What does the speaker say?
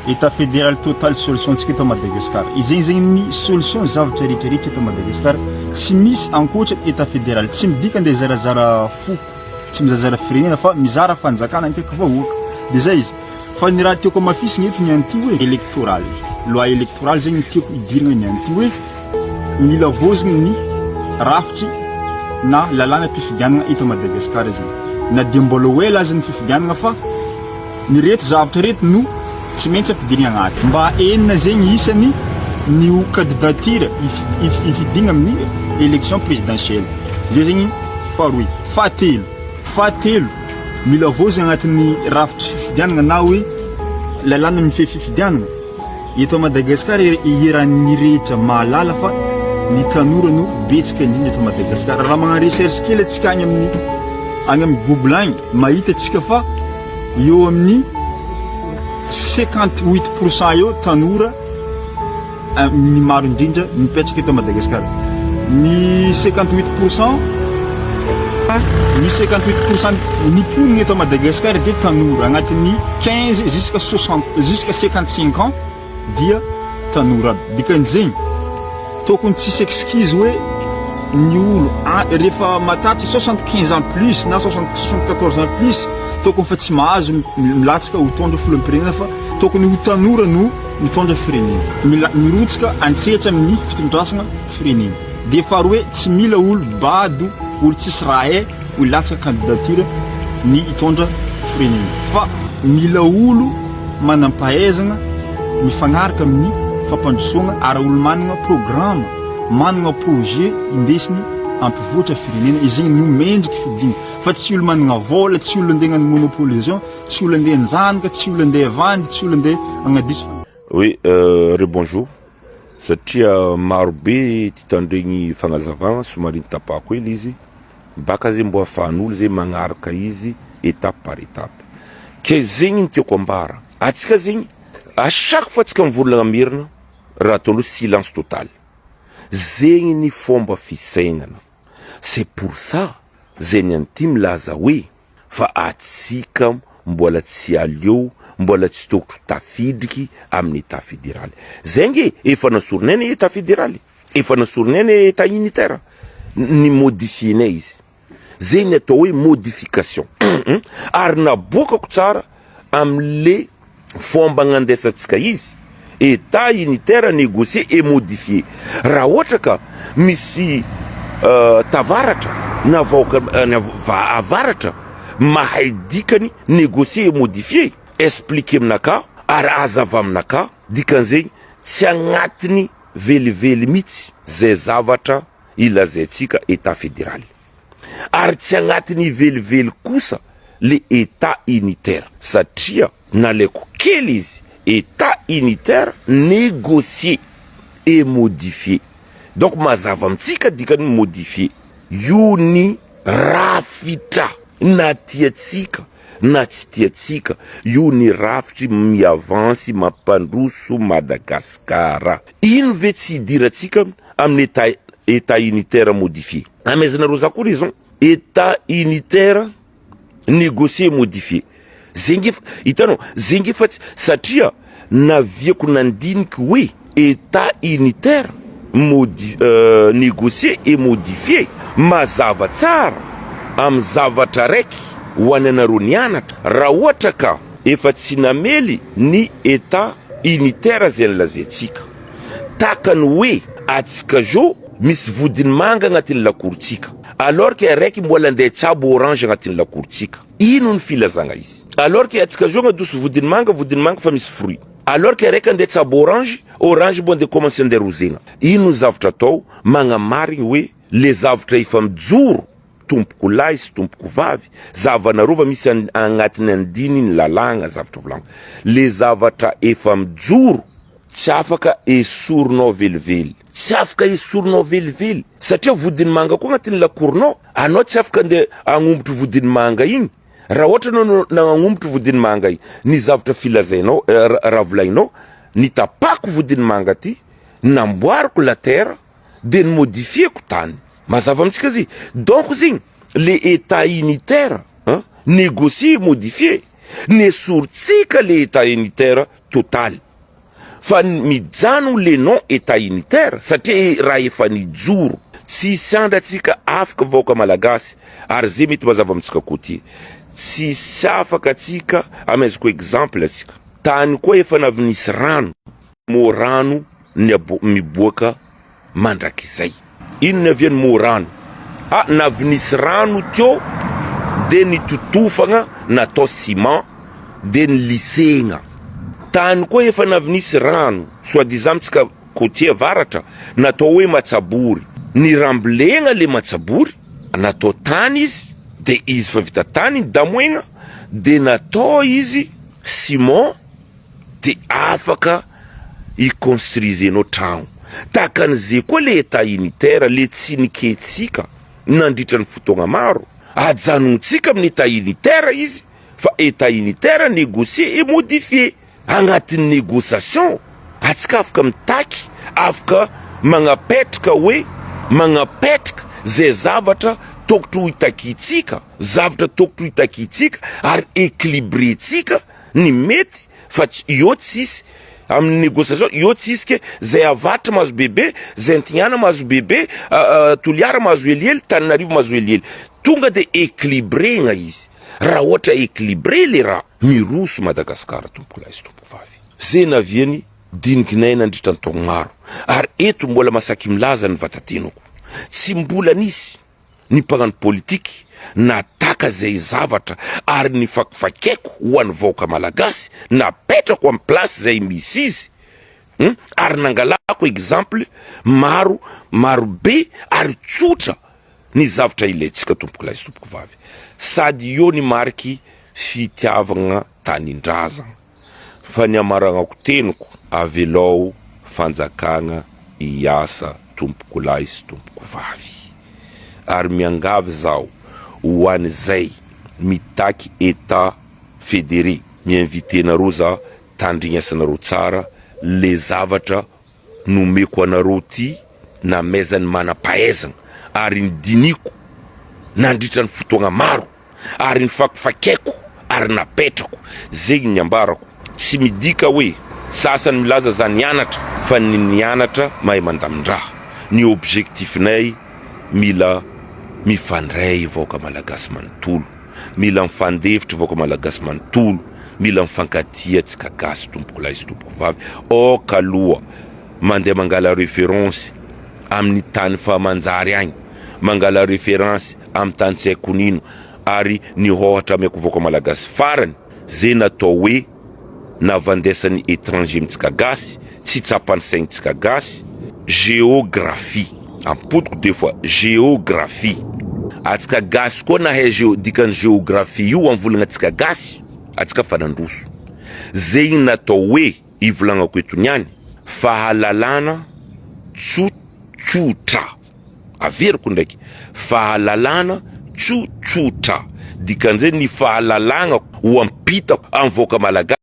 Etat fédéral total solution ntsika eto Madagascar. Izegny zegny ny solution zavatra rehetra rehetra eto Madagascar. Tsy misy ankoatra etat fédéral. Tsy midika andeha zarazara foko, tsy mizarazara firenena fa mizara fanjakana akaiky vahoaka. De zay izy. Fa ny raha tiako hamafisina eto ny an'ity hoe électoral. Loi électorale zegny ny tiako hidirana ny an'ity hoe mila vozogny ny rafitry na lalànam-pifidianana eto Madagascar zegny. Na dia mbola ho ela aza ny fifidianana fa Ny reto zavatra reto no tsy maintsy ampidirina agnaty. Mba enina zegny isany ny ho candidature hifidigna amin'ny élection présidentielle. Zay zegny faharoy. Fahatelo, fahatelo mila havaozina agnatin'ny rafitry fifidianagna na hoe lalàna mifehy fifidianagna. Eto Madagascar ieran'ny rehetra mahalala fa ny tanora no betsaka indrindra eto Madagascar. Raha magnano recherche kely antsika agny amin'ny agny amin'ny Google agny mahita antsika fa eo amin'ny 58% eo tanora ny maro indrindra mipetraka eto Madagascar. Ny 58% ny 58% ny mponina eto Madagascar dia tanora agnatin'ny 15 jusqu'à 60 jusqu'à 55 ans dia tanora aby. Dikan'izegny tokony tsisy excuse hoe ny olo rehefa mahatratra 75 ans plus na 74 ans plus tokony fa tsy mahazo milatsaka ho tondra filoham-pirenena fa tokony ho tanora no mitondra firenena. Mila mirotsaka antsehatra amin'ny fitondrasana firenena. Dia faharoa hoe tsy mila olo bado, olo tsisy raha hay ho hilatsaka candidature ny hitondra firenena fa mila olo manam-pahaizana mifagnaraka amin'ny fampandrosoana ary olo managna programme, managna projet indesiny hampivoatra firenena, izegny no mendriky fidiana fa tsy olo managna vôla, tsy olo andeha hagnano monopolisation, tsy olo andeha hanjanaka, tsy olo andeha havandy, tsy olo andeha hagnadiso. Oui, rebonjour, satria maro be ty tandregny fagnazavagna somary nitapahako hely izy, baka zay mbô afahan'olo zay magnaraka izy étape par étape, ke zegny ny tiako ambara, atsika zegny à chaque fois tsika mivolagna merina raha ataonao silence total, zegny ny fomba fisaignana, c'est pour ça zay ny an'ity milaza hoe fa atsika mbola tsy aleo mbola tsy tokotro tafidriky amin'ny etat federaly zay nge efa nasorinay ny etat federaly efa nasorinay ny etat unitaire ny modifienay izy zay ny atao hoe modification ary naboakako tsara amle fomba agnandesantsika izy, Etat unitaire négocié et modifié, raha ohatra ka misy tavaratra na vahoaka avaratra mahay dikany négocié et modifié, expliquer aminakahy ary azava aminakahy dikan'izegny tsy agnatiny velively mitsy zay zavatra ilazaintsika Etat federaly. Ary tsy agnatin'ny velively kosa le Etat unitaire satria nalaiko kely izy Etat unitaire négocié et modifié donc mazava amintsika dikany modifié io ny rafitra na tiantsika na tsy tiantsika io ny rafitry mi-avance mampandroso Madagascar ino ve tsy hidirantsika amin'ny Etat Etat unitaire modifié Amaizanareo za koa raison. Etat unitaire négocier modifier. Zay nge hitanao, zay nge fa tsy satria naviako nandiniky hoe etat unitaire modi négocier et modifier mazava tsara amin'ny zavatra raiky ho an'ny anareo nianatra raha ohatra ka efa tsy namely ny etat unitaire zay nolazaintsika. Tahaka ny hoe atsika zao misy vodiny manga agnatin'ny lakorotsika alors que araiky mbola andeha hitsabo orange agnatin'ny lakorotsika. Ino ny filazagna izy? Alors que atsika zao agnadoso vodiny manga, vodiny manga fa misy fruit. Alors que araiky andeha hitsabo orange, orange mbô andeha commencer andeha arozegna. Ino ny zavatra atao magnamarigny hoe le zavatra efa mijoro tompoko lahy sy tompoko vavy, zavanareo va misy agnatin'ny andininy lalàgna zavatra volagniko. Le zavatra efa mijoro Tsy afaka esorinao velively. Tsy afaka esorinao velively satria vodiny manga koa agnatin'ny lakoronao, anao tsy afaka andeha agnombotro vodiny manga igny, raha ohatra anao nagnombotro vodiny manga igny, ny zavatra filazainao raha volaigninao, nitapako vodiny manga ty, namboariko la terre, de ni-modifier-ko tany. Mazava amintsika zay. Donc zegny le etat unitaire an, négocier et modifier. Nesorintsika le Etat unitaire total fa mijano le nom Etat unitaire satria raha efa nijoro tsisy andry atsika afaka vahoaka malagasy ary ze mety mazava amintsika koa ty tsisy afaka atsika amezako exemple atsika tany koa efa navy nisy rano mô rano ny miboaka mandrakizay. Ino ny aviany moa rano? Ah navy nisy rano teo de nitotofagna natao ciment de nilisegna. Tany koa efa navy nisy rano soit disant amintsika côtier avaratra natao hoe matsabory. Nirambilegna le matsabory natao tany izy de izy fa vita tany nidamoegna de natao izy ciment de afaka hi-construisenao tragno. Tahaka an'izay koa le état unitaire le tsy niketsika nandritra ny fotoagna maro. Ajanontsika amin'ny état unitaire izy fa état unitaire négocier et modifier. Agnatin'ny négociation atsika afaka mitaky, afaka magnapetraka hoe magnapetraka zay zavatra tokotry ho itakintsika, zavatra tokotry ho itakintsika ary équilibrentsika ny mety fa tsy eo tsisy amin'ny négociation eo tsisy ke zay avaratra mahazo bebe, zay antignana mahazo bebe, Toliara mahazo helihely, Tananarivo mahazo helihely, tonga de équilibrena izy, raha ohatra équilibré le raha miroso Madagasikara tompokolahy sy tompokovavy, zay naviany dinikinay nandritra ny taogno maro ary eto mbola masaky milaza ny vatatenako tsy mbola nisy ny mpagnano politiky nataka zay zavatra ary nifakifakiaiko ho an'ny vahoaka malagasy napetrako am place zay misy izy hum ary nangalako exemple maro maro be ary tsotra ny zavtra ilaintsika tompoko lahy sy tompoko vavy sady eo ny mariky fitiavagna tanindrazagna fa ny amaragnako teniko avelao fanjakagna hiasa tompoko lahy sy tompoko vavy ary miangavy zaho ho an'izay mitaky etat federe mi-inviter nareo za tandrignasanareo tsara le zavatra nomeko anareo ty namezan'ny manam-pahaizagna ary nidiniko nandritra ny fotoagna maro ary nifakifakaiko ary napetrako, zegny ny ambarako, tsy midika hoe sasany milaza za nianatra fa ny nianatra mahay mandamin-draha, ny objectif-nay mila mifandray vahoaka malagasy manontolo, mila mifandefitra vahoaka malagasy manontolo, mila mifankatia tsika gasy tompoko lahy sy tompoko vavy, aoka aloha mandeha mangala reference amin'ny tany fa manjary agny, mangala reference amin'ny tany tsy haiko nino ary ny ôhatra ameko vahoaka malagasy farany ze natao hoe navandesan'ny étranger amintsika gasy tsy tsapan'ny saintsika gasy géographie ampodiko deux fois géographie atsika gasy koa nahay géo dikan'ny géographie io amin'ny volagna atsika gasy atsika fa nandroso zegny natao hoe ivolagnako eto niany fahalalana tsotsotra Averiko ndraiky, fahalalana tsotsotra. Dikan'izay ny fahalalagna ho ampitako amin'ny vahoaka malagasy.